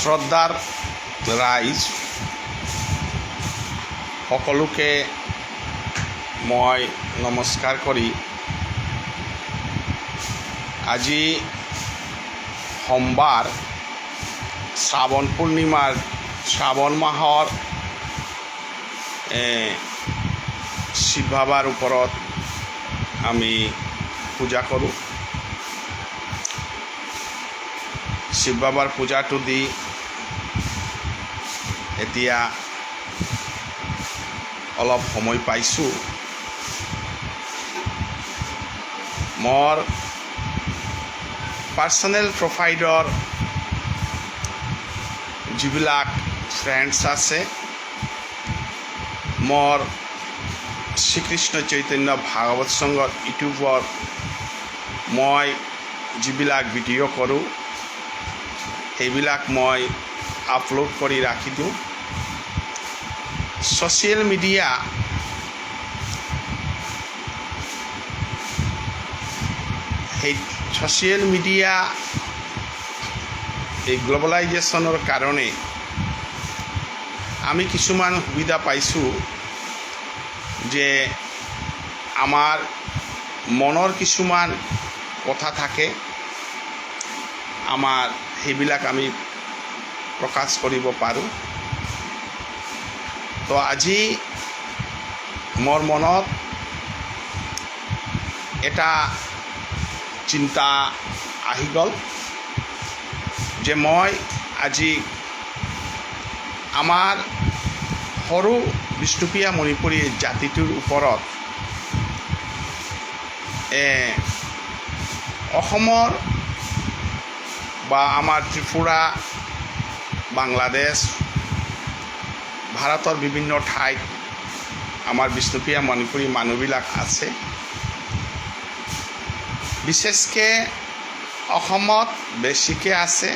শ্ৰদ্ধাৰ ৰাইজ সকলোকে মই নমস্কাৰ কৰি আজি সোমবাৰ, শ্ৰাৱণ পূৰ্ণিমাৰ, শ্ৰাৱণ মাহৰ শিৱ বাবাৰ ওপৰত আমি পূজা কৰোঁ। শিৱ বাবাৰ পূজাটো দি এতিয়া অলপ সময় পাইছোঁ। মোৰ পাৰ্চনেল প্ৰফাইলৰ যিবিলাক ফ্ৰেণ্ডছ আছে, মোৰ শ্ৰীকৃষ্ণ চৈতন্য ভাগৱত সংঘৰ ইউটিউবৰ মই যিবিলাক ভিডিঅ' কৰোঁ, সেইবিলাক মই আপলোড কৰি ৰাখি দিওঁ। ছ'চিয়েল মিডিয়া সেই ছ'চিয়েল মিডিয়া এই গ্ল'বেলাইজেশ্যনৰ কাৰণে আমি কিছুমান সুবিধা পাইছোঁ যে আমাৰ মনৰ কিছুমান কথা থাকে, আমাৰ সেইবিলাক আমি প্ৰকাশ কৰিব পাৰোঁ। তো আজি মোৰ মনত এটা চিন্তা আহি গ'ল যে মই আজি আমাৰ সৰু বিষ্ণুপ্ৰিয়া মণিপুৰী জাতিটোৰ ওপৰত অসমৰ বা আমাৰ ত্ৰিপুৰা, বাংলাদেশ, ভাৰতৰ বিভিন্ন ঠাইত আমাৰ বিষ্ণুপ্ৰিয়া মণিপুৰী মানুহবিলাক আছে। বিশেষকৈ অসমত বেছিকৈ আছে।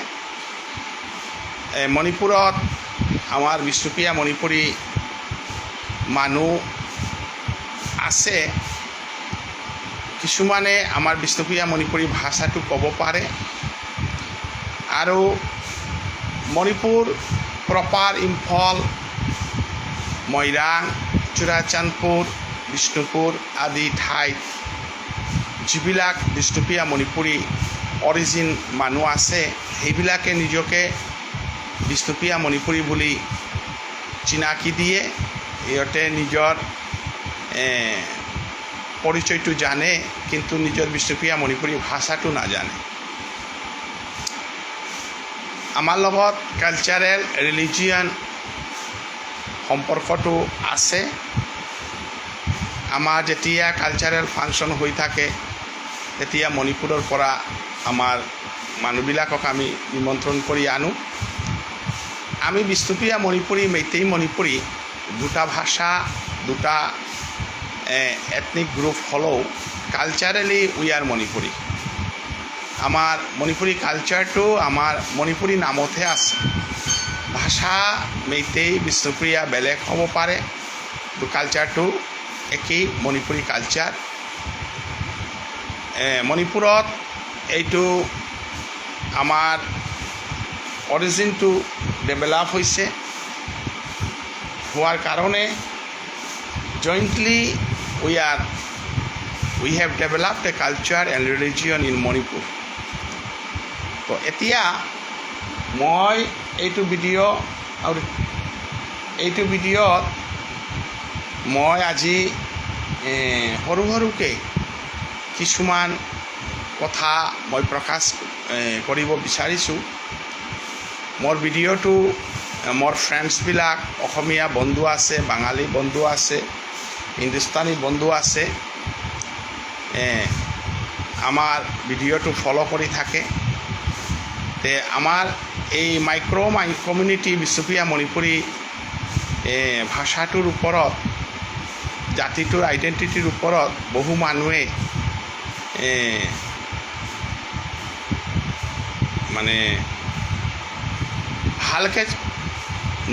মণিপুৰত আমাৰ বিষ্ণুপ্ৰিয়া মণিপুৰী মানুহ আছে। কিছুমানে আমাৰ বিষ্ণুপ্ৰিয়া মণিপুৰী ভাষাটো ক'ব পাৰে আৰু মণিপুৰ প্ৰপাৰ ইম্ফল, মৈৰাং, চুৰাচান্দপুৰ, বিষ্ণুপুৰ আদি ঠাইত যিবিলাক বিষ্ণুপ্ৰিয়া মণিপুৰী অৰিজিন মানুহ আছে, সেইবিলাকে নিজকে বিষ্ণুপ্ৰিয়া মণিপুৰী বুলি চিনাকি দিয়ে। সিহঁতে নিজৰ পৰিচয়টো জানে, কিন্তু নিজৰ বিষ্ণুপ্ৰিয়া মণিপুৰী ভাষাটো নাজানে। আমাৰ লগত কালচাৰেল ৰিলিজিয়ন সম্পৰ্কটো আছে। আমাৰ যেতিয়া কালচাৰেল ফাংচন হৈ থাকে, তেতিয়া মণিপুৰৰ পৰা আমাৰ মানুহবিলাকক আমি নিমন্ত্ৰণ কৰি আনো। আমি বিষ্ণুপ্ৰিয়া মণিপুৰী, মেইতেই মণিপুৰী দুটা ভাষা, দুটা এথনিক গ্ৰুপ হ'লেও কালচাৰেলি we are Manipuri. আমাৰ মণিপুৰী কালচাৰটো আমাৰ মণিপুৰী নামতহে আছে। ভাষা মেইতেই, বিষ্ণুপ্ৰিয়া বেলেগ হ'ব পাৰে, কিন্তু কালচাৰটো একেই মণিপুৰী কালচাৰ। মণিপুৰত এইটো আমাৰ অৰিজিনটো ডেভেলপ হৈছে হোৱাৰ কাৰণে jointly we have developed a culture and religion in Manipur. তো এতিয়া মই এইটো ভিডিঅ' আৰু এইটো ভিডিঅ'ত মই আজি সৰু সৰুকৈ কিছুমান কথা মই প্ৰকাশ কৰিব বিচাৰিছোঁ। মোৰ ভিডিঅ'টো মোৰ ফ্ৰেণ্ডছবিলাক, অসমীয়া বন্ধু আছে, বাঙালী বন্ধু আছে, হিন্দুস্তানী বন্ধু আছে, আমাৰ ভিডিঅ'টো ফ'ল' কৰি থাকে। তে আমাৰ এই মাইক্ৰ' মাই কমিউনিটি বিষ্ণুপ্ৰিয়া মণিপুৰী ভাষাটোৰ ওপৰত, জাতিটোৰ আইডেণ্টিটিৰ ওপৰত বহু মানুহে মানে ভালকৈ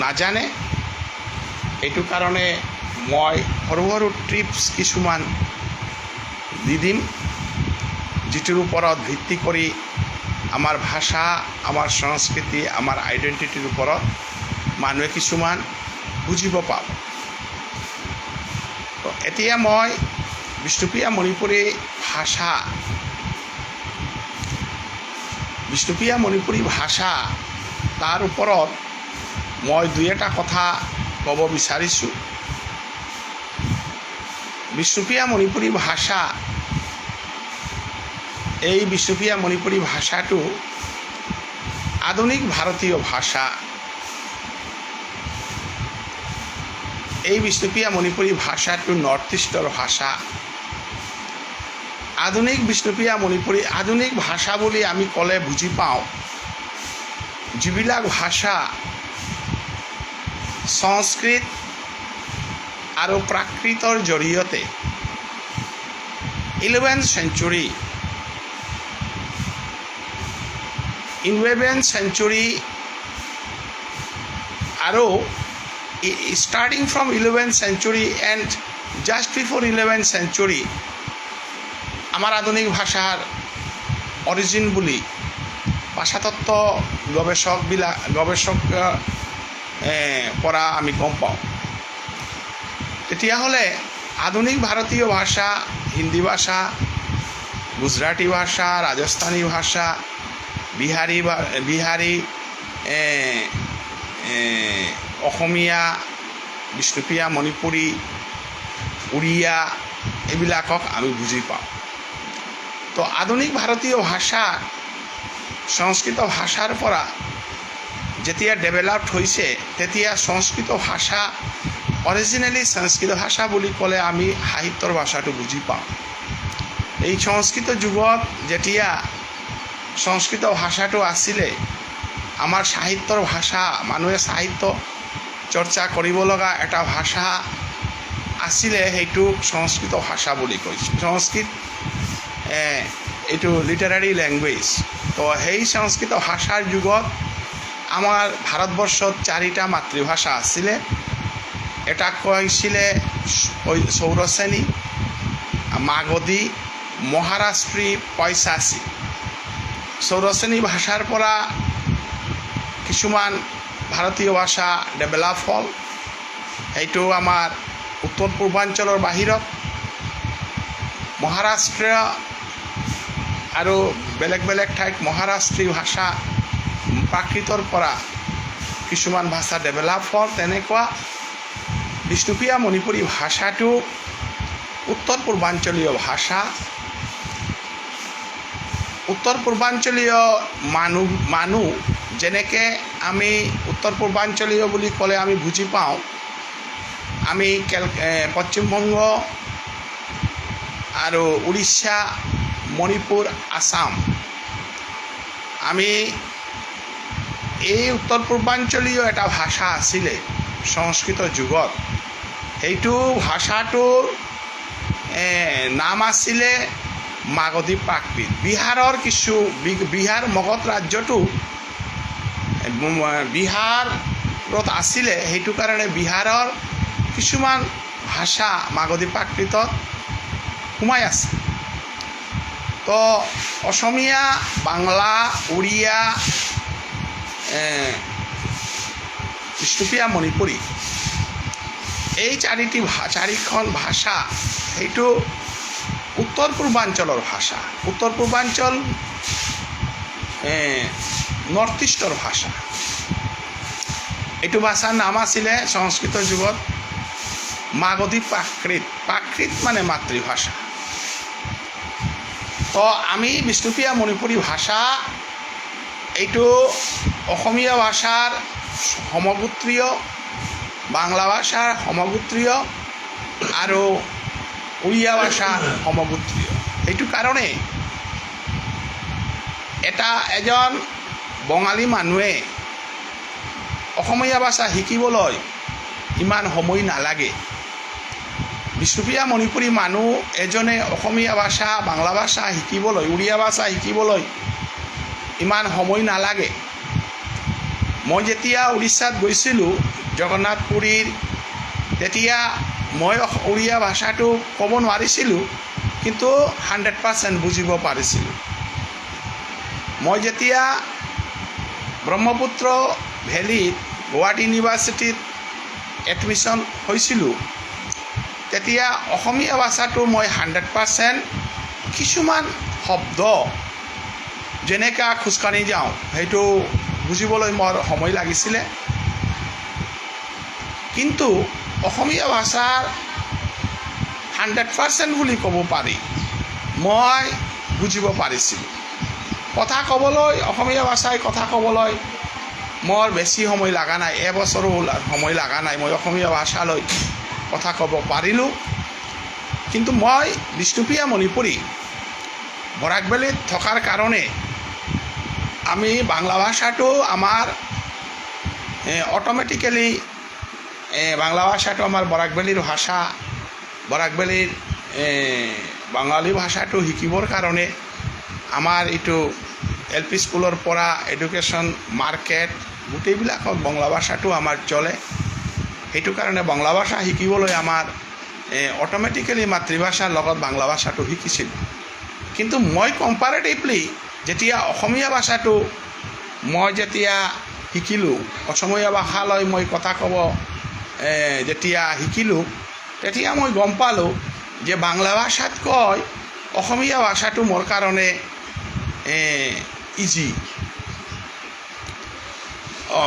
নাজানে। এইটো কাৰণে মই সৰু সৰু টিপছ কিছুমান দি দিম, যিটোৰ ওপৰত ভিত্তি কৰি আমাৰ ভাষা, আমাৰ সংস্কৃতি, আমাৰ আইডেণ্টিটিৰ ওপৰত মানুহে কিছুমান বুজিব পাব। এতিয়া মই বিষ্ণুপ্ৰিয়া মণিপুৰী ভাষা, বিষ্ণুপ্ৰিয়া মণিপুৰী ভাষা, তাৰ ওপৰত মই দুই এটা কথা ক'ব বিচাৰিছোঁ। বিষ্ণুপ্ৰিয়া মণিপুৰী ভাষা, এই বিষ্ণুপ্ৰিয়া মণিপুৰী ভাষাটো আধুনিক ভাৰতীয় ভাষা। এই বিষ্ণুপ্ৰিয়া মণিপুৰী ভাষাটো নৰ্থ ইষ্টৰ ভাষা। আধুনিক বিষ্ণুপ্ৰিয়া মণিপুৰী, আধুনিক ভাষা বুলি আমি ক'লে বুজি পাওঁ যিবিলাক ভাষা সংস্কৃত আৰু প্ৰাকৃতৰ জৰিয়তে 11th century আৰু starting from 11th century and just before 11th century আমাৰ আধুনিক ভাষাৰ অৰিজিন বুলি ভাষাতত্ত্ব গৱেষক পৰা আমি গম পাওঁ। তেতিয়াহ'লে আধুনিক ভাৰতীয় ভাষা, হিন্দী ভাষা, গুজৰাটী ভাষা, ৰাজস্থানী ভাষা, বিহাৰী, অসমীয়া, বিষ্ণুপ্ৰিয়া মণিপুৰী, উড়িয়া, এইবিলাকক আমি বুজি পাওঁ। তো আধুনিক ভাৰতীয় ভাষা সংস্কৃত ভাষাৰ পৰা যেতিয়া ডেভেলপড হৈছে, তেতিয়া সংস্কৃত ভাষা, অৰিজিনেলি সংস্কৃত ভাষা বুলি ক'লে আমি সাহিত্যৰ ভাষাটো বুজি পাওঁ। এই সংস্কৃত যুগত যেতিয়া সংস্কৃত ভাষাটো আছিলে, আমাৰ সাহিত্যৰ ভাষা, মানুহে সাহিত্য চৰ্চা কৰিব লগা এটা ভাষা আছিলে, সেইটো সংস্কৃত ভাষা বুলি কৈছে। সংস্কৃত এইটো লিটাৰাৰী লেংগুৱেজ। তো সেই সংস্কৃত ভাষাৰ যুগত আমাৰ ভাৰতবৰ্ষত চাৰিটা মাতৃভাষা আছিলে। এটা কৈছিলে সৌৰসেনী, মাগধী, মহাৰাষ্ট্ৰী, পৈশাচী। সৌৰসেনী ভাষাৰ পৰা কিছুমান ভাৰতীয় ভাষা ডেভেলপ হ'ল, সেইটো আমাৰ উত্তৰ পূৰ্বাঞ্চলৰ বাহিৰত মহাৰাষ্ট্ৰ আৰু বেলেগ বেলেগ ঠাইত মহাৰাষ্ট্ৰী ভাষা, প্ৰাকৃতৰ পৰা কিছুমান ভাষা ডেভেলপ হ'ল। তেনেকুৱা বিষ্ণুপ্ৰিয়া মণিপুৰী ভাষাটো উত্তৰ পূৰ্বাঞ্চলীয় ভাষা। উত্তৰ পূৰ্বাঞ্চলীয় মানুহ যেনেকৈ আমি উত্তৰ পূৰ্বাঞ্চলীয় বুলি ক'লে আমি বুজি পাওঁ, আমি পশ্চিমবংগ আৰু উৰিষ্যা, মণিপুৰ, আছাম, আমি এই উত্তৰ পূৰ্বাঞ্চলীয় এটা ভাষা আছিলে সংস্কৃত যুগত। সেইটো ভাষাটোৰ নাম আছিলে মাগধী প্ৰাকৃত। বিহাৰৰ কিছু বিহাৰ মগধ ৰাজ্যটো বিহাৰত আছিলে, সেইটো কাৰণে বিহাৰৰ কিছুমান ভাষা মাগধী প্ৰাকৃতত সোমাই আছে। তো অসমীয়া, বাংলা, উড়িয়া, বিষ্ণুপ্ৰিয়া মণিপুৰী, এই চাৰিখন ভাষা সেইটো উত্তৰ পূৰ্বাঞ্চলৰ ভাষা। উত্তৰ পূৰ্বাঞ্চল নৰ্থ ইষ্টৰ ভাষা। এইটো ভাষাৰ নাম আছিলে সংস্কৃত যুগত মাগধী প্ৰাকৃত। প্ৰাকৃত মানে মাতৃভাষা। তো আমি বিষ্ণুপ্ৰিয়া মণিপুৰী ভাষা এইটো অসমীয়া ভাষাৰ সমগোত্ৰীয়, বাংলা ভাষাৰ সমগোত্ৰীয় আৰু উড়িয়া ভাষাৰ সমগোত্ৰীয়। সেইটো কাৰণে এজন বঙালী মানুহে অসমীয়া ভাষা শিকিবলৈ ইমান সময় নালাগে। বিষ্ণুপ্ৰিয়া মণিপুৰী মানুহ এজনে অসমীয়া ভাষা, বাংলা ভাষা শিকিবলৈ, উড়িয়া ভাষা শিকিবলৈ ইমান সময় নালাগে। মই যেতিয়া উৰিষ্যাত গৈছিলোঁ জগন্নাথ পুৰীৰ, তেতিয়া মই উড়িয়া ভাষাটো ক'ব নোৱাৰিছিলোঁ, কিন্তু 100% বুজিব পাৰিছিলোঁ। মই যেতিয়া ব্ৰহ্মপুত্ৰ ভেলীত গুৱাহাটী ইউনিভাৰ্চিটিত এডমিশ্যন হৈছিলোঁ, তেতিয়া অসমীয়া ভাষাটো মই 100% কিছুমান শব্দ, যেনেকা খোজকাঢ়ি যাওঁ, সেইটো বুজিবলৈ মোৰ সময় লাগিছিলে। কিন্তু অসমীয়া ভাষাৰ 100% বুলি ক'ব পাৰি, মই বুজিব পাৰিছিলোঁ। কথা ক'বলৈ, অসমীয়া ভাষাই কথা ক'বলৈ মোৰ বেছি সময় লগা নাই, এবছৰো সময় লগা নাই, মই অসমীয়া ভাষালৈ কথা ক'ব পাৰিলোঁ। কিন্তু মই বিষ্ণুপ্ৰিয়া মণিপুৰী বৰাকভেলীত থকাৰ কাৰণে আমি বাংলা ভাষাটো আমাৰ অট'মেটিকেলি, বাংলা ভাষাটো আমাৰ বৰাকভেলীৰ ভাষা। বৰাকভেলীৰ বাঙালী ভাষাটো শিকিবৰ কাৰণে আমাৰ এইটো এল পি স্কুলৰ পৰা এডুকেশ্যন, মাৰ্কেট, গোটেইবিলাকত বাংলা ভাষাটো আমাৰ চলে। সেইটো কাৰণে বাংলা ভাষা শিকিবলৈ আমাৰ অট'মেটিকেলি মাতৃভাষাৰ লগত বাংলা ভাষাটো শিকিছিলোঁ। কিন্তু মই কম্পাৰেটিভলি যেতিয়া অসমীয়া ভাষাটো মই যেতিয়া শিকিলোঁ, অসমীয়া ভাষালৈ মই কথা ক'ব যেতিয়া শিকিলোঁ, তেতিয়া মই গম পালোঁ যে বাংলা ভাষাতকৈ অসমীয়া ভাষাটো মোৰ কাৰণে ইজি।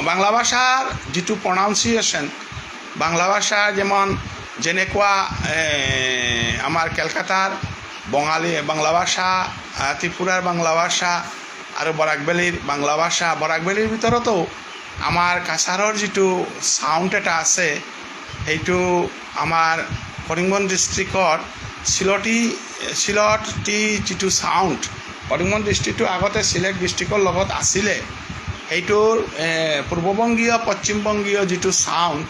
বাংলা ভাষাৰ যিটো প্ৰনাউন্সিয়েশ্যন, বাংলা ভাষা যেমন যেনেকুৱা আমাৰ কেলকাতাৰ বঙালী বাংলা ভাষা, ত্ৰিপুৰাৰ বাংলা ভাষা আৰু বৰাকভেলীৰ বাংলা ভাষা, বৰাকভেলীৰ ভিতৰতো আমাৰ কাছাৰৰ যিটো চাউণ্ড এটা আছে, সেইটো আমাৰ কৰিমগঞ্জ ডিষ্ট্ৰিক্টৰ চিলটি যিটো চাউণ্ড, কৰিমগঞ্জ ডিষ্ট্ৰিক্টটো আগতে চিলেট ডিষ্ট্ৰিক্টৰ লগত আছিলে, সেইটোৰ পূৰ্ববংগীয় পশ্চিমবংগীয় যিটো চাউণ্ড,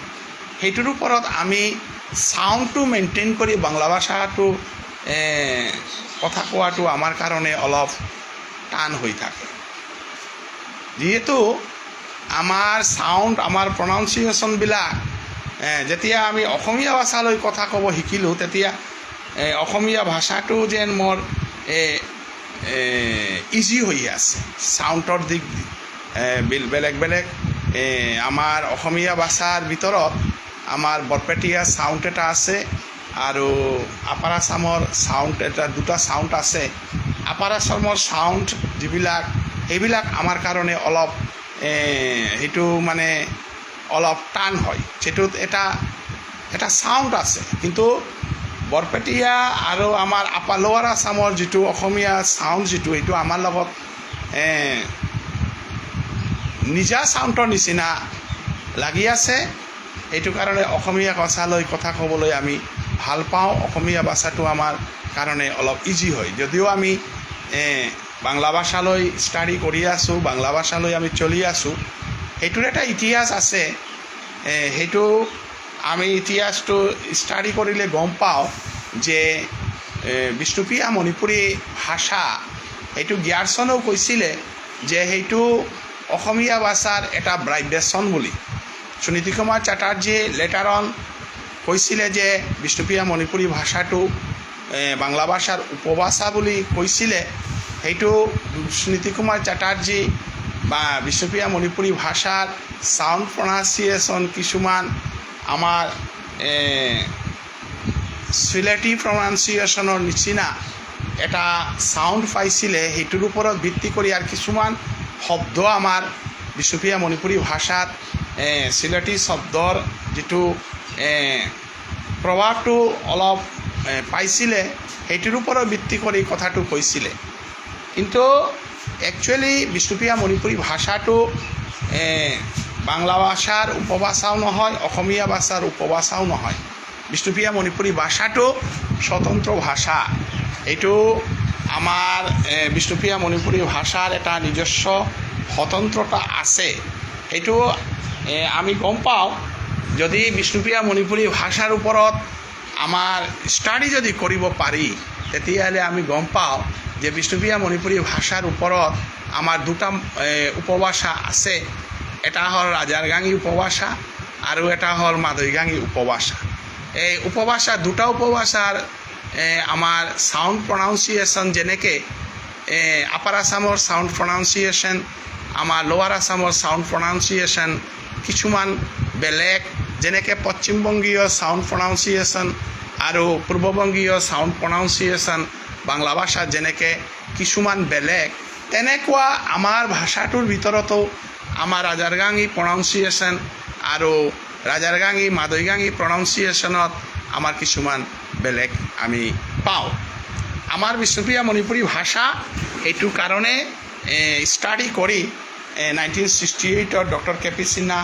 সেইটোৰ ওপৰত আমি চাউণ্ডটো মেইনটেইন কৰি বাংলা ভাষাটো কথা কোৱাটো আমাৰ কাৰণে অলপ টান হৈ থাকে। যিহেতু আমাৰ চাউণ্ড, আমাৰ প্ৰনাউন্সিয়েশ্যনবিলাক, যেতিয়া আমি অসমীয়া ভাষালৈ কথা ক'ব শিকিলোঁ, তেতিয়া অসমীয়া ভাষাটো যেন মোৰ ইজি হৈ আছে। চাউণ্ডৰ দিক বেলেগ বেলেগ, আমাৰ অসমীয়া ভাষাৰ ভিতৰত আমাৰ বৰপেটীয়া চাউণ্ড এটা আছে আৰু আপাৰ আছামৰ চাউণ্ড এটা, দুটা চাউণ্ড আছে। আপাৰ আছামৰ চাউণ্ড যিবিলাক, সেইবিলাক আমাৰ কাৰণে অলপ সেইটো মানে অলপ টান হয়। সেইটোত এটা এটা চাউণ্ড আছে। কিন্তু বৰপেটীয়া আৰু আমাৰ আপাৰ লোৱাৰ আছামৰ যিটো অসমীয়া চাউণ্ড যিটো, সেইটো আমাৰ লগত নিজা চাউণ্ডৰ নিচিনা লাগি আছে। সেইটো কাৰণে অসমীয়া ভাষালৈ কথা ক'বলৈ আমি ভাল পাওঁ। অসমীয়া ভাষাটো আমাৰ কাৰণে অলপ ইজি হয়। যদিও আমি বাংলা ভাষালৈ ষ্টাডি কৰি আছোঁ, বাংলা ভাষালৈ আমি চলি আছোঁ, সেইটোৰ এটা ইতিহাস আছে। সেইটো আমি ইতিহাসটো ষ্টাডি কৰিলে গম পাওঁ যে বিষ্ণুপ্ৰিয়া মণিপুৰী ভাষা, সেইটো গিয়াৰছনেও কৈছিলে যে সেইটো অসমীয়া ভাষাৰ এটা ভাইব্ৰেশ্যন বুলি। সুনীতি কুমাৰ চেটাৰ্জীয়ে লেটাৰ অন কৈছিলে যে বিষ্ণুপ্ৰিয়া মণিপুৰী ভাষাটো বাংলা ভাষাৰ উপভাষা বুলি কৈছিলে। সেইটো সুনীতি কুমাৰ চেটাৰ্জী বা বিষ্ণুপ্ৰিয়া মণিপুৰী ভাষাৰ চাউণ্ড প্ৰনাউন্সিয়েশ্যন কিছুমান আমাৰ চিলেটি প্ৰনাউন্সিয়েশ্যনৰ নিচিনা এটা চাউণ্ড পাইছিলে, সেইটোৰ ওপৰত ভিত্তি কৰি আৰু কিছুমান শব্দ আমাৰ বিষ্ণুপ্ৰিয়া মণিপুৰী ভাষাত চিলেটি শব্দৰ যিটো প্ৰভাৱটো অলপ পাইছিলে, সেইটোৰ ওপৰত ভিত্তি কৰি কথাটো কৈছিলে। কিন্তু একচুৱেলি বিষ্ণুপ্ৰিয়া মণিপুৰী ভাষাটো বাংলা ভাষাৰ উপভাষাও নহয়, অসমীয়া ভাষাৰ উপভাষাও নহয়। বিষ্ণুপ্ৰিয়া মণিপুৰী ভাষাটো স্বতন্ত্ৰ ভাষা। এইটো আমাৰ বিষ্ণুপ্ৰিয়া মণিপুৰী ভাষাৰ এটা নিজস্ব স্বতন্ত্ৰতা আছে। সেইটো আমি গম পাওঁ, যদি বিষ্ণুপ্ৰিয়া মণিপুৰী ভাষাৰ ওপৰত আমাৰ ষ্টাডি যদি কৰিব পাৰি, তেতিয়াহ'লে আমি গম পাওঁ যে বিষ্ণুপ্ৰিয়া মণিপুৰী ভাষাৰ ওপৰত আমাৰ দুটা উপভাষা আছে। এটা হ'ল ৰাজাৰগাঙী উপভাষা আৰু এটা হ'ল মাধৈগাঙী উপভাষা। এই উপভাষা, দুটা উপভাষাৰ আমাৰ চাউণ্ড প্ৰনাউন্সিয়েশ্যন যেনেকৈ আপাৰ আছামৰ চাউণ্ড প্ৰনাউন্সিয়েশ্যন, আমাৰ লোৱাৰ আছামৰ চাউণ্ড প্ৰনাউন্সিয়েশ্যন কিছুমান বেলেগ। যেনেকৈ পশ্চিমবংগীয় চাউণ্ড প্ৰনাউন্সিয়েশ্যন আৰু পূৰ্ববংগীয় চাউণ্ড প্ৰনাউন্সিয়েশ্যন বাংলা ভাষাত যেনেকৈ কিছুমান বেলেগ, তেনেকুৱা আমাৰ ভাষাটোৰ ভিতৰতো আমাৰ ৰাজাৰগাঙী প্ৰনাউন্সিয়েশ্যন আৰু ৰাজাৰগাঙী মাদৈগাঙী প্ৰনাউন্সিয়েশ্যনত আমাৰ কিছুমান বেলেগ আমি পাওঁ। আমাৰ বিষ্ণুপ্ৰিয়া মণিপুৰী ভাষা সেইটো কাৰণে ষ্টাডি কৰি 1968ত ডক্টৰ কে পি সিনহা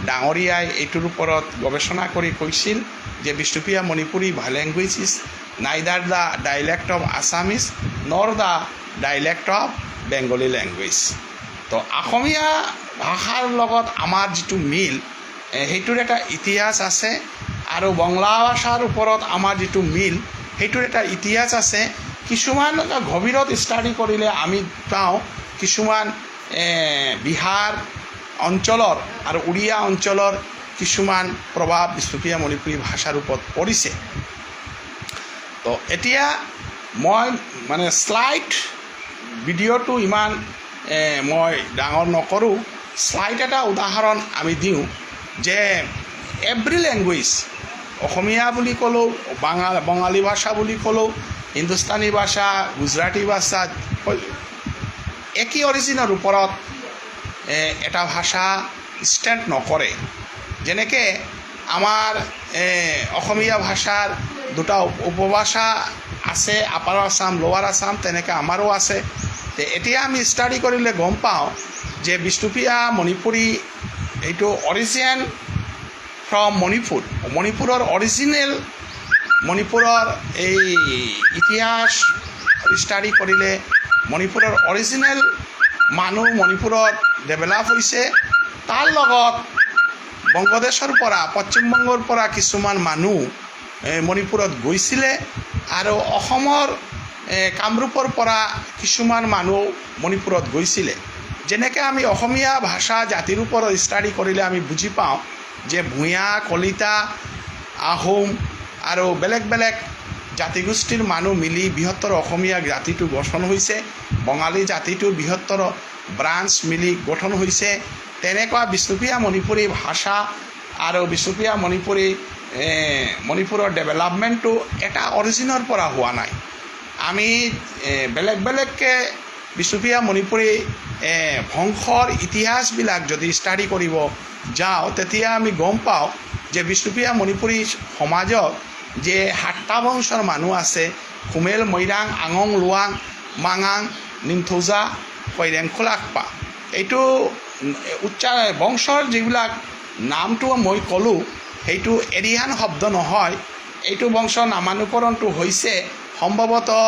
ডাঙৰীয়াই এইটোৰ ওপৰত গৱেষণা কৰি কৈছিল যে Bishnupriya Manipuri language is neither the dialect of Assamese nor the dialect of Bengali language। তো অসমীয়া ভাষাৰ লগত আমাৰ যিটো মিল, সেইটোৰ এটা ইতিহাস আছে আৰু বংলা ভাষাৰ ওপৰত আমাৰ যিটো মিল, সেইটোৰ এটা ইতিহাস আছে। কিছুমান গভীৰত ষ্টাডি কৰিলে আমি পাওঁ কিছুমান বিহাৰ অঞ্চলৰ আৰু উৰিয়া অঞ্চলৰ কিছুমান প্ৰভাৱ বিষ্ণুপ্ৰিয়া মণিপুৰী ভাষাৰ ওপৰত পৰিছে। তো এতিয়া মই মানে শ্লাইড ভিডিঅ'টো ইমান মই ডাঙৰ নকৰোঁ। শ্লাইড এটা উদাহৰণ আমি দিওঁ যে এভৰি লেংগুৱেজ, অসমীয়া বুলি ক'লেও, বঙালী ভাষা বুলি ক'লেও, হিন্দুস্তানী ভাষা, গুজৰাটী ভাষা, একেই অৰিজিনৰ ওপৰত এটা ভাষা ষ্টেণ্ড নকৰে। যেনেকৈ আমাৰ অসমীয়া ভাষাৰ দুটা উপভাষা আছে, আপাৰ আছাম, লোৱাৰ আছাম, তেনেকৈ আমাৰো আছে। তে এতিয়া আমি ষ্টাডি কৰিলে গম পাওঁ যে বিষ্ণুপ্ৰিয়া মণিপুৰী এইটো অৰিজিন ফ্ৰম মণিপুৰ, মণিপুৰৰ অৰিজিনেল। মণিপুৰৰ এই ইতিহাস ষ্টাডি কৰিলে মণিপুৰৰ অৰিজিনেল মানুহ মণিপুৰত ডেভেলপ হৈছে। তাৰ লগত বংগদেশৰ পৰা, পশ্চিমবংগৰ পৰা কিছুমান মানুহ মণিপুৰত গৈছিলে আৰু অসমৰ কামৰূপৰ পৰা কিছুমান মানুহ মণিপুৰত গৈছিলে। যেনেকৈ আমি অসমীয়া ভাষা জাতিৰ ওপৰত ষ্টাডি কৰিলে আমি বুজি পাওঁ যে ভূঞা, কলিতা, আহোম আৰু বেলেগ বেলেগ জাতিগোষ্ঠীৰ মানুহ মিলি বৃহত্তৰ অসমীয়া জাতিটো গঠন হৈছে। বঙালী জাতিটোৰ বৃহত্তৰ ব্ৰাঞ্চ মিলি গঠন হৈছে। তেনেকুৱা বিষ্ণুপ্ৰিয়া মণিপুৰী ভাষা আৰু বিষ্ণুপ্ৰিয়া মণিপুৰী মণিপুৰৰ ডেভেলপমেণ্টটো এটা অৰিজিনৰ পৰা হোৱা নাই। আমি বেলেগ বেলেগকৈ বিষ্ণুপ্ৰিয়া মণিপুৰী বংশৰ ইতিহাসবিলাক যদি ষ্টাডি কৰিব যাওঁ, তেতিয়া আমি গম পাওঁ যে বিষ্ণুপ্ৰিয়া মণিপুৰী সমাজত যে সাতটা বংশৰ মানুহ আছে, খুমেল, মৈৰাং, আঙং, লোৱাং, মাঙাং, নিংথৌজা, কৈৰেং, খোলাকপা। এইটো উচ্চাৰ বংশৰ যিবিলাক নামটো মই ক'লোঁ, সেইটো এৰিয়ান শব্দ নহয়। এইটো বংশৰ নামানুকৰণটো হৈছে সম্ভৱতঃ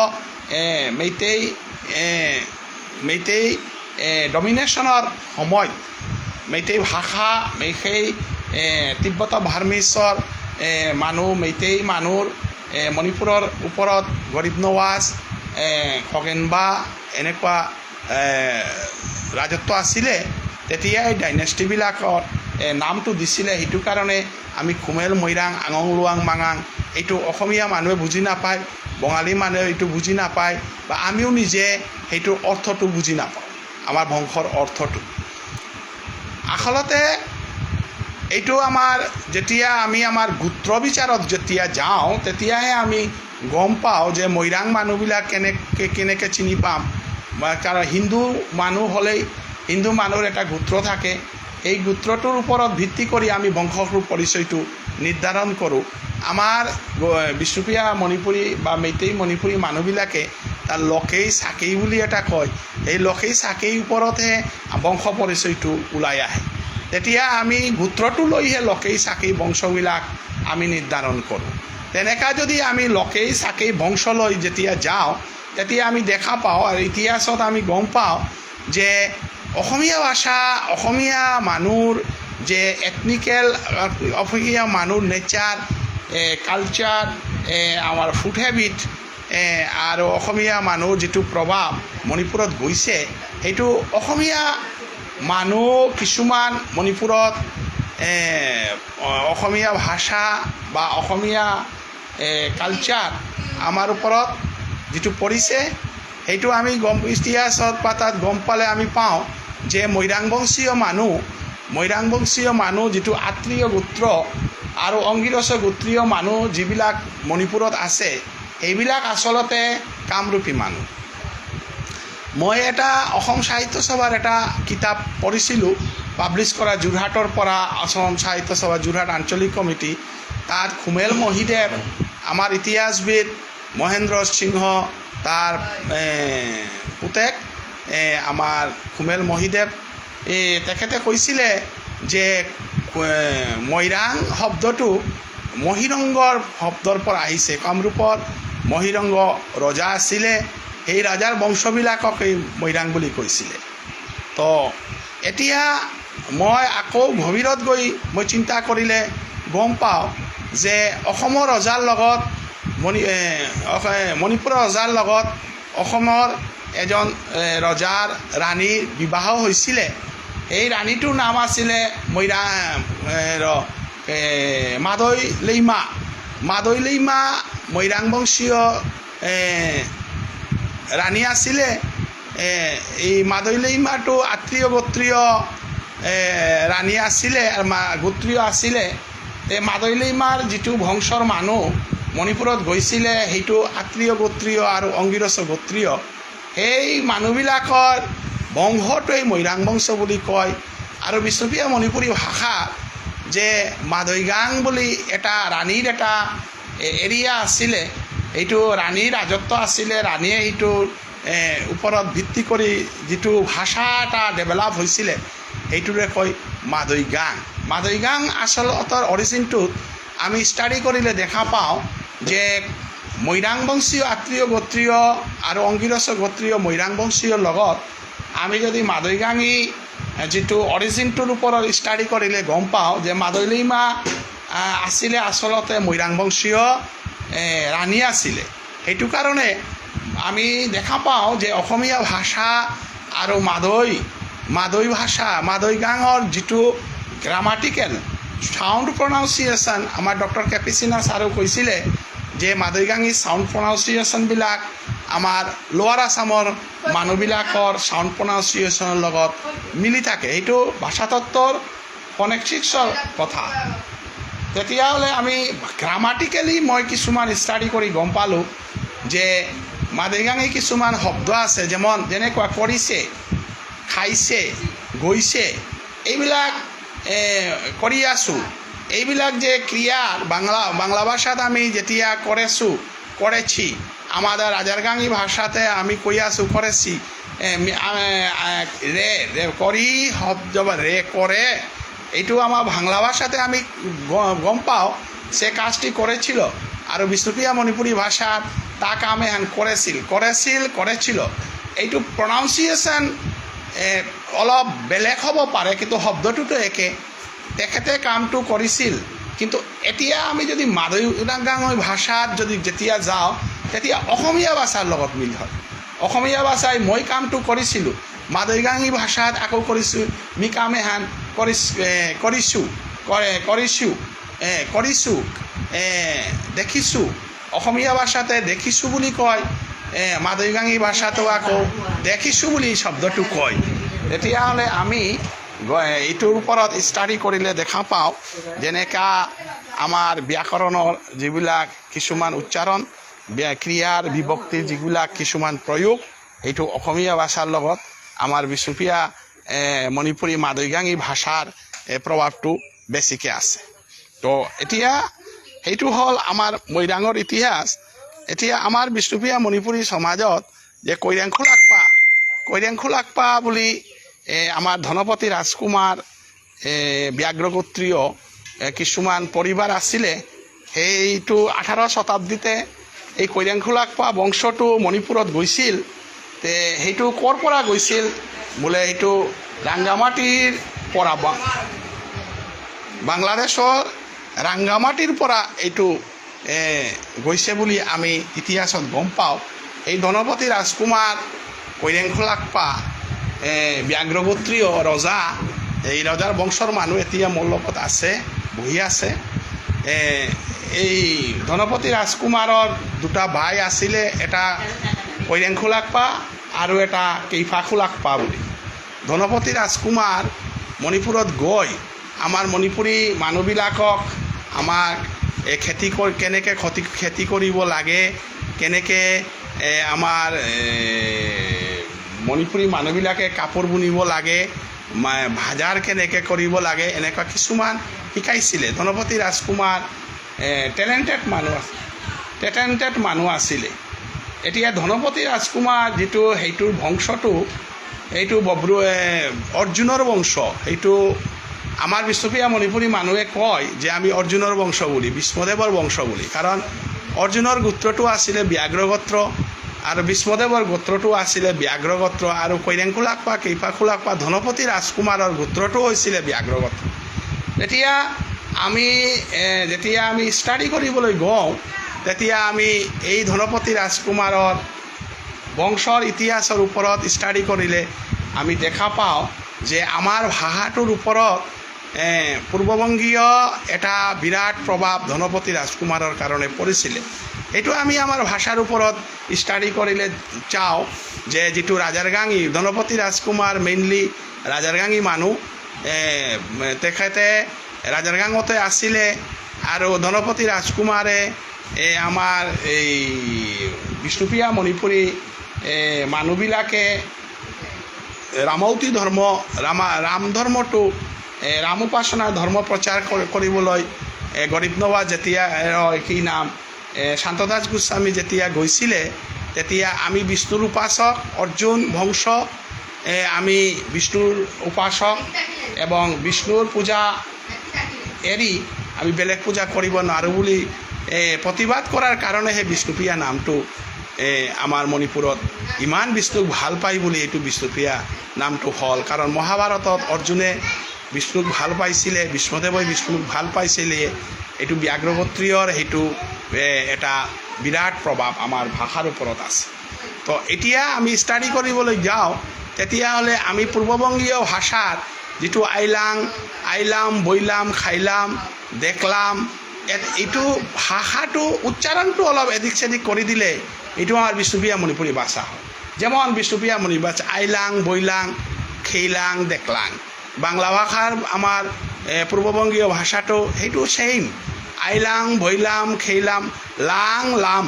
মেইতেই ডমিনেশ্যনৰ সময়ত মেইতেই ভাষা, সেই তিব্বত বাৰ্মিছৰ মানুহ, মেইতেই মানুহৰ মণিপুৰৰ ওপৰত গৰীব নৱাজ, খগেনবা এনেকুৱা ৰাজত্ব আছিলে। তেতিয়া এই ডাইনেষ্টিবিলাকত নামটো দিছিলে। সেইটো কাৰণে আমি খুমেল, মৈৰাং, আঙং, লোৱাং, মাঙাং, এইটো অসমীয়া মানুহে বুজি নাপায়, বঙালী মানুহে এইটো বুজি নাপায় বা আমিও নিজে সেইটোৰ অৰ্থটো বুজি নাপাওঁ। আমাৰ বংশৰ অৰ্থটো আচলতে এইটো আমাৰ যেতিয়া আমি আমাৰ গোত্ৰ বিচাৰত যেতিয়া যাওঁ, তেতিয়াহে আমি গম পাওঁ যে মৈৰাং মানুহবিলাক কেনেকৈ কেনেকৈ চিনি পাম বা কাৰণ হিন্দু মানুহ হ'লেই হিন্দু মানুহৰ এটা গোত্ৰ থাকে। এই গোত্ৰটোৰ ওপৰত ভিত্তি কৰি আমি বংশৰ পৰিচয়টো নিৰ্ধাৰণ কৰোঁ। আমাৰ বিষ্ণুপ্ৰিয়া মণিপুৰী বা মেইতেই মণিপুৰী মানুহবিলাকে তাৰ লকেই চাকেই বুলি এটা কয়। এই লকেই চাকেই ওপৰতহে বংশ পৰিচয়টো ওলাই আহে। তেতিয়া আমি গোত্ৰটো লৈহে লকেই চাকেই বংশবিলাক আমি নিৰ্ধাৰণ কৰোঁ। তেনেকা যদি আমি লকেই চাকেই বংশ লৈ যেতিয়া যাওঁ, তেতিয়া আমি দেখা পাওঁ আৰু ইতিহাসত আমি গম পাওঁ যে অসমীয়া ভাষা, অসমীয়া মানুহৰ যে এথনিকেল, অসমীয়া মানুহৰ নেচাৰ, কালচাৰ, আমাৰ ফুড হেবিট আৰু অসমীয়া মানুহৰ যিটো প্ৰভাৱ মণিপুৰত গৈছে, সেইটো অসমীয়া মানুহ কিছুমান মণিপুৰত অসমীয়া ভাষা বা অসমীয়া কালচাৰ আমাৰ ওপৰত যিটো পৰিছে। সেইটো আমি গম ইতিহাসত বা তাত গম পালে আমি পাওঁ যে মৈৰাংবংশীয় মানুহ যিটো আত্ৰীয় গোত্ৰ আৰু অংগীৰস গোত্ৰীয় মানুহ যিবিলাক মণিপুৰত আছে, সেইবিলাক আচলতে কামৰূপী মানুহ। মই এটা অসম সাহিত্য সভাৰ এটা কিতাপ পঢ়িছিলোঁ, পাব্লিছ কৰা যোৰহাটৰ পৰা, অসম সাহিত্য সভা যোৰহাট আঞ্চলিক কমিটি। তাত খুমেল মহিদেৱ, আমাৰ ইতিহাসবিদ মহেন্দ্ৰ সিংহ তাৰ পুতেক, আমাৰ খুমেল মহিদেৱ, এই তেখেতে কৈছিলে যে মৈৰাং শব্দটো মহিৰংগৰ শব্দৰ পৰা আহিছে। কামৰূপত মহিৰংগ ৰজা আছিলে, সেই ৰাজাৰ বংশবিলাকক এই মৈৰাং বুলি কৈছিলে। তো এতিয়া মই আকৌ গভীৰত গৈ মই চিন্তা কৰিলে গম পাওঁ যে অসমৰ ৰজাৰ লগত মণিপুৰৰ ৰজাৰ লগত অসমৰ এজন ৰজাৰ ৰাণীৰ বিবাহ হৈছিলে। এই ৰাণীটোৰ নাম আছিলে মাদৈ লেইমা। মাদৈ লেইমা মৈৰাং বংশীয় ৰাণী আছিলে। এই মাদৈ লেইমাটো আত্ৰীয় গোত্ৰীয় ৰাণী আছিলে আৰু গোত্ৰীয় আছিলে। এই মাদৈ লেইমাৰ যিটো বংশৰ মানুহ মণিপুৰত গৈছিলে, সেইটো আত্ৰীয় গোত্ৰীয় আৰু অংগীৰস গোত্ৰীয়। সেই মানুহবিলাকৰ বংশটোৱেই মৈৰাং বংশ বুলি কয়। আৰু বিষ্ণুপ্ৰিয়া মণিপুৰী ভাষা যে মাদৈগাং বুলি এটা ৰাণীৰ এটা এৰিয়া আছিলে, এইটো ৰাণীৰ ৰাজত্ব আছিলে। ৰাণীয়ে সেইটো ওপৰত ভিত্তি কৰি যিটো ভাষা এটা ডেভেলপ হৈছিলে, সেইটোৰে কয় মাদৈগাং। মাদৈগাং আচলতে অৰিজিনটোত আমি ষ্টাডি কৰিলে দেখা পাওঁ যে মৈৰাং বংশীয় আত্ৰীয় গোত্ৰীয় আৰু অংগীৰস গোত্ৰীয় মৈৰাং বংশীয়ৰ লগত আমি যদি মাদৈগাঙী যিটো অৰিজিনটোৰ ওপৰত ষ্টাডি কৰিলে গম পাওঁ যে মাদৈলিমা আছিলে আচলতে মৈৰাং বংশীয় ৰাণী আছিলে। সেইটো কাৰণে আমি দেখা পাওঁ যে অসমীয়া ভাষা আৰু মাদৈ ভাষা, মাদৈগাঙৰ যিটো গ্ৰামাটিকেল চাউণ্ড প্ৰনাউন্সিয়েশ্যন, আমাৰ ডক্টৰ কে পি সিনহা ছাৰেও কৈছিলে যে মাদৈগাঙী চাউণ্ড প্ৰনাউন্সিয়েশ্যনবিলাক আমাৰ লোৱাৰ আছামৰ মানুহবিলাকৰ চাউণ্ড প্ৰনাউন্সিয়েশ্যনৰ লগত মিলি থাকে। সেইটো ভাষাতত্ত্বৰ ফনেটিক্সৰ কথা। তেতিয়াহ'লে আমি গ্ৰামাটিকেলি মই কিছুমান ষ্টাডি কৰি গম পালোঁ যে মাদৈগাঙী কিছুমান শব্দ আছে, যেনেকুৱা কৰিছে, খাইছে, গৈছে, এইবিলাক কৰি আছোঁ, এইবিলাক যে ক্ৰিয়াৰ বাংলা ভাষাত আমি যেতিয়া কৰেছোঁ, কৰেছি, আমাদেৰ ৰাজাৰগাঙ্গি ভাষাতে আমি কই আছোঁ কৰেছি, ৰে ৰে কৰি শব্দ বা ৰে কৰে, এইটো আমাৰ বাংলা ভাষাতে আমি গম পাওঁ সে কাজটি কৰেছিল। আৰু বিষ্ণুপ্ৰিয়া মণিপুৰী ভাষাত তা কামে হেন কৰেছিল, কৰেছিল, কৰেছিল, এইটো প্ৰনাউন্সিয়েশ্যন অলপ বেলেগ হ'ব পাৰে, কিন্তু শব্দটোতো একে। তেখেতে কামটো কৰিছিল। কিন্তু এতিয়া আমি যদি মাদৈগাঙৈ ভাষাত যদি যেতিয়া যাওঁ, তেতিয়া অসমীয়া ভাষাৰ লগত মিল হয়। অসমীয়া ভাষাই মই কামটো কৰিছিলোঁ, মাদৈগাঙী ভাষাত আকৌ কৰিছোঁ মিকামেহান কৰিছোঁ, কৰে, কৰিছোঁ, কৰিছোঁ, দেখিছোঁ। অসমীয়া ভাষাতে দেখিছোঁ বুলি কয়, মাদৈগাঙী ভাষাটো আকৌ দেখিছোঁ বুলি শব্দটো কয়। তেতিয়াহ'লে আমি এইটোৰ ওপৰত ষ্টাডি কৰিলে দেখা পাওঁ যেনেকা আমাৰ ব্যাকৰণৰ যিবিলাক কিছুমান উচ্চাৰণ, ক্ৰিয়াৰ বিভক্তিৰ যিবিলাক কিছুমান প্ৰয়োগ, সেইটো অসমীয়া ভাষাৰ লগত আমাৰ বিষ্ণুপ্ৰিয়া মণিপুৰী মাদৈগাঙী ভাষাৰ প্ৰভাৱটো বেছিকৈ আছে। তো এতিয়া সেইটো হ'ল আমাৰ মৈৰাঙৰ ইতিহাস। এতিয়া আমাৰ বিষ্ণুপ্ৰিয়া মণিপুৰী সমাজত যে কৈৰেংখোলাকপা বুলি আমাৰ ধনপতি ৰাজকুমাৰ ব্যাঘ্ৰগোত্ৰীয় কিছুমান পৰিবাৰ আছিলে, সেইটো 18 শতাব্দীতে এই কৈৰেংখোলাকপা বংশটো মণিপুৰত গৈছিল। তে সেইটো ক'ৰ পৰা গৈছিল বোলে, সেইটো ৰাংগামাটিৰ পৰা, বাংলাদেশৰ ৰাংগামাটিৰ পৰা এইটো গৈছে বুলি আমি ইতিহাসত গম পাওঁ। এই ধনপতি ৰাজকুমাৰ কৈৰেংখোলাকপা ব্যাঘ্ৰগোত্ৰীয় ৰজা, এই ৰজাৰ বংশৰ মানুহ এতিয়া মোৰ লগত আছে, বহি আছে। এই ধনপতি ৰাজকুমাৰৰ দুটা ভাই আছিলে, এটা কৈৰেং খোলাকপা আৰু এটা কেইফা খোলাকপা বুলি। ধনপতি ৰাজকুমাৰ মণিপুৰত গৈ আমাৰ মণিপুৰী মানুহবিলাকক আমাক এই খেতি কেনেকৈ খেতি কৰিব লাগে, কেনেকৈ আমাৰ মণিপুৰী মানুহবিলাকে কাপোৰ বুনিব লাগে, ভাজাৰ কেনেকৈ কৰিব লাগে, এনেকুৱা কিছুমান শিকাইছিলে। ধনপতি ৰাজকুমাৰ টেলেণ্টেড মানুহ আছে, টেলেণ্টেড মানুহ আছিলে। এতিয়া ধনপতি ৰাজকুমাৰ যিটো, সেইটোৰ বংশটো এইটো বব্ৰু অৰ্জুনৰ বংশ। সেইটো আমাৰ বিষ্ণুপ্ৰিয়া মণিপুৰী মানুহে কয় যে আমি অৰ্জুনৰ বংশ বুলি, ভীষ্মদেৱৰ বংশ বুলি। কাৰণ অৰ্জুনৰ গোত্ৰটো আছিলে ব্যাঘ্ৰ গোত্ৰ আৰু ভীষ্মদেৱৰ গোত্ৰটো আছিলে ব্যাঘ্ৰ গোত্ৰ আৰু কৈৰেংখোলাকপা, কেইফাখোলাকপা, ধনপতি ৰাজকুমাৰৰ গোত্ৰটো হৈছিলে ব্যাঘ্ৰ গোত্ৰ। তেতিয়া আমি যেতিয়া আমি ষ্টাডি কৰিবলৈ গওঁ, তেতিয়া আমি এই ধনপতি ৰাজকুমাৰৰ বংশৰ ইতিহাসৰ ওপৰত ষ্টাডি কৰিলে আমি দেখা পাওঁ যে আমাৰ ভাষাটোৰ ওপৰত পূৰ্ববংগীয় এটা বিৰাট প্ৰভাৱ ধনপতি ৰাজকুমাৰৰ কাৰণে পৰিছিলে। এইটো আমি আমাৰ ভাষাৰ ওপৰত ষ্টাডি কৰিলে চাওঁ যে যিটো ৰাজাৰগাঙী ধনপতি ৰাজকুমাৰ মেইনলি ৰাজাৰগাঙী মানুহ, তেখেতে ৰাজাৰগাঙতে আছিলে আৰু ধনপতি ৰাজকুমাৰে আমাৰ এই বিষ্ণুপ্ৰিয়া মণিপুৰী মানুহবিলাকে ৰামৌতি ধৰ্ম, ৰাম ধৰ্মটো, ৰাম উপাসনা ধৰ্ম প্ৰচাৰ কৰিবলৈ গৰীব নৱাজ যেতিয়া, কি নাম, শান্তদাস গোস্বামী যেতিয়া গৈছিলে, তেতিয়া আমি বিষ্ণুৰ উপাসক, অৰ্জুন বংশ, আমি বিষ্ণুৰ উপাসক এবং বিষ্ণুৰ পূজা এৰি আমি বেলেগ পূজা কৰিব নোৱাৰোঁ বুলি প্ৰতিবাদ কৰাৰ কাৰণেহে বিষ্ণুপ্ৰিয়া নামটো আমাৰ মণিপুৰত ইমান বিষ্ণুক ভাল পায় বুলি এইটো বিষ্ণুপ্ৰিয়া নামটো হ'ল। কাৰণ মহাভাৰতত অৰ্জুনে বিষ্ণুক ভাল পাইছিলে, ভীষ্মদেৱে বিষ্ণুক ভাল পাইছিলে। এইটো ব্যাঘ্ৰগোত্ৰীয়ৰ সেইটো এটা বিৰাট প্ৰভাৱ আমাৰ ভাষাৰ ওপৰত আছে। তো এতিয়া আমি ষ্টাডি কৰিবলৈ যাওঁ, তেতিয়াহ'লে আমি পূৰ্ববংগীয় ভাষাৰ যিটো আইলাং, আইলাম, বৈলাম, খাইলাম, দেখলাম, এইটো ভাষাটো উচ্চাৰণটো অলপ এদিক সেদিক কৰি দিলে এইটো আমাৰ বিষ্ণুপ্ৰিয়া মণিপুৰী ভাষা হয়। যেমন বিষ্ণুপ্ৰিয়া মণিপুৰী ভাষা আইলাং, বৈলাং, খেইলাং, দেখলাং। বাংলা ভাষাৰ আমাৰ পূৰ্ববংগীয় ভাষাটো সেইটো ছেইম, আইলাং, ভৈলাম, খেইলাম, লাং, লাম,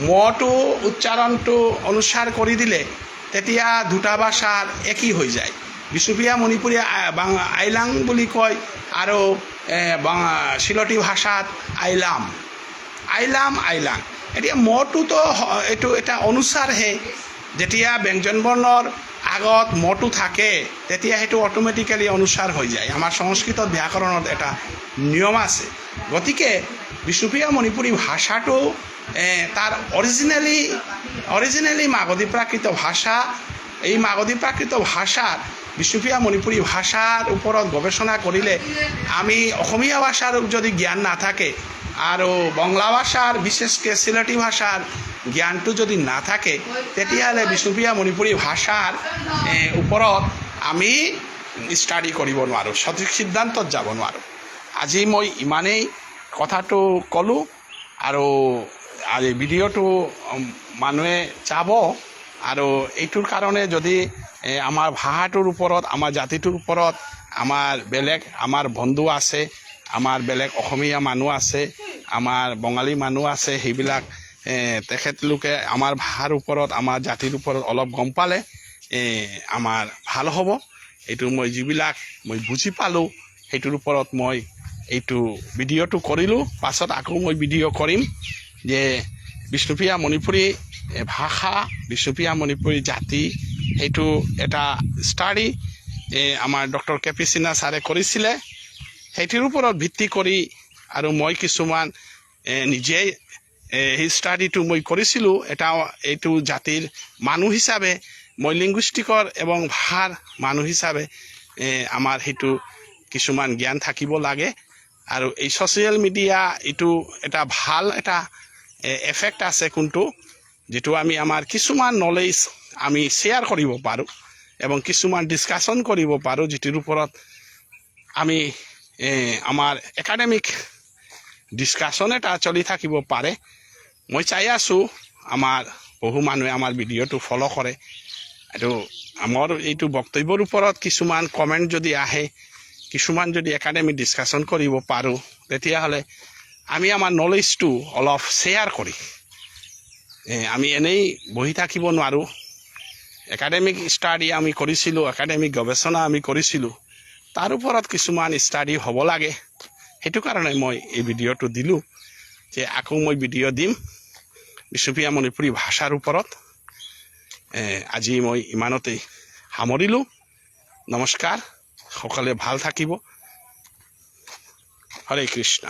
মটো উচ্চাৰণটো অনুসাৰ কৰি দিলে তেতিয়া দুটা ভাষাৰ একেই হৈ যায়। বিষ্ণুপ্ৰিয়া মণিপুৰী আইলাং বুলি কয় আৰু চিলটি ভাষাত আইলাম, আইলাম, আইলাং। এতিয়া মটোতো এইটো এটা অনুসাৰহে। যেতিয়া ব্যঞ্জন বৰ্ণৰ আগত মটো থাকে, তেতিয়া সেইটো অট'মেটিকেলি অনুসাৰ হৈ যায়। আমাৰ সংস্কৃতত ব্যাকৰণত এটা নিয়ম আছে। গতিকে বিষ্ণুপ্ৰিয়া মণিপুৰী ভাষাটো তাৰ অৰিজিনেলি মাগধী প্ৰাকৃত ভাষা। এই মাগধী প্ৰাকৃত ভাষাৰ বিষ্ণুপ্ৰিয়া মণিপুৰী ভাষাৰ ওপৰত গৱেষণা কৰিলে আমি অসমীয়া ভাষাৰ যদি জ্ঞান নাথাকে আৰু বংলা ভাষাৰ, বিশেষকৈ চিলটি ভাষাৰ জ্ঞানটো যদি নাথাকে, তেতিয়াহ'লে বিষ্ণুপ্ৰিয়া মণিপুৰী ভাষাৰ ওপৰত আমি ষ্টাডি কৰিব নোৱাৰোঁ, সঠিক সিদ্ধান্তত যাব নোৱাৰোঁ। আজি মই ইমানেই কথাটো ক'লোঁ আৰু আজি ভিডিঅ'টো মানুহে চাব আৰু এইটোৰ কাৰণে যদি আমাৰ ভাষাটোৰ ওপৰত, আমাৰ জাতিটোৰ ওপৰত আমাৰ বেলেগ আমাৰ বন্ধু আছে, আমাৰ বেলেগ অসমীয়া মানুহ আছে, আমাৰ বঙালী মানুহ আছে, সেইবিলাক তেখেতলোকে আমাৰ ভাষাৰ ওপৰত, আমাৰ জাতিৰ ওপৰত অলপ গম পালে আমাৰ ভাল হ'ব। এইটো মই যিবিলাক মই বুজি পালোঁ, সেইটোৰ ওপৰত মই এইটো ভিডিঅ'টো কৰিলোঁ। পাছত আকৌ মই ভিডিঅ' কৰিম যে বিষ্ণুপ্ৰিয়া মণিপুৰী ভাষা, বিষ্ণুপ্ৰিয়া মণিপুৰী জাতি, সেইটো এটা ষ্টাডি আমাৰ ডক্টৰ কে পি সিনহা ছাৰে কৰিছিলে। সেইটোৰ ওপৰত ভিত্তি কৰি আৰু মই কিছুমান নিজেই সেই ষ্টাডিটো মই কৰিছিলোঁ। এটা এইটো জাতিৰ মানুহ হিচাপে মই লিংগুইষ্টিকৰ এবং ভাষাৰ মানুহ হিচাপে আমাৰ সেইটো কিছুমান জ্ঞান থাকিব লাগে। আৰু এই ছ'চিয়েল মিডিয়া এইটো এটা ভাল এটা এফেক্ট আছে কোনটো, যিটো আমি আমাৰ কিছুমান নলেজ আমি শ্বেয়াৰ কৰিব পাৰোঁ এবং কিছুমান ডিছকাশ্যন কৰিব পাৰোঁ, যিটোৰ ওপৰত আমি আমাৰ একাডেমিক ডিছকাশ্যন এটা চলি থাকিব পাৰে। মই চাই আছোঁ আমাৰ বহু মানুহে আমাৰ ভিডিঅ'টো ফ'ল' কৰে। আৰু আমাৰ এইটো বক্তব্যৰ ওপৰত কিছুমান কমেণ্ট যদি আহে, কিছুমান যদি একাডেমিক ডিছকাশ্যন কৰিব পাৰোঁ, তেতিয়াহ'লে আমি আমাৰ নলেজটো অলপ শ্বেয়াৰ কৰি আমি এনেই বহি থাকিব নোৱাৰোঁ। একাডেমিক ষ্টাডি আমি কৰিছিলোঁ, একাডেমিক গৱেষণা আমি কৰিছিলোঁ, তাৰ ওপৰত কিছুমান ষ্টাডি হ'ব লাগে। সেইটো কাৰণে মই এই ভিডিঅ'টো দিলোঁ যে আকৌ মই ভিডিঅ' দিম বিষ্ণুপ্ৰিয়া মণিপুৰী ভাষাৰ ওপৰত। আজি মই ইমানতেই সামৰিলোঁ। নমস্কাৰ, সকলোৱে ভাল থাকিব। হৰে কৃষ্ণ।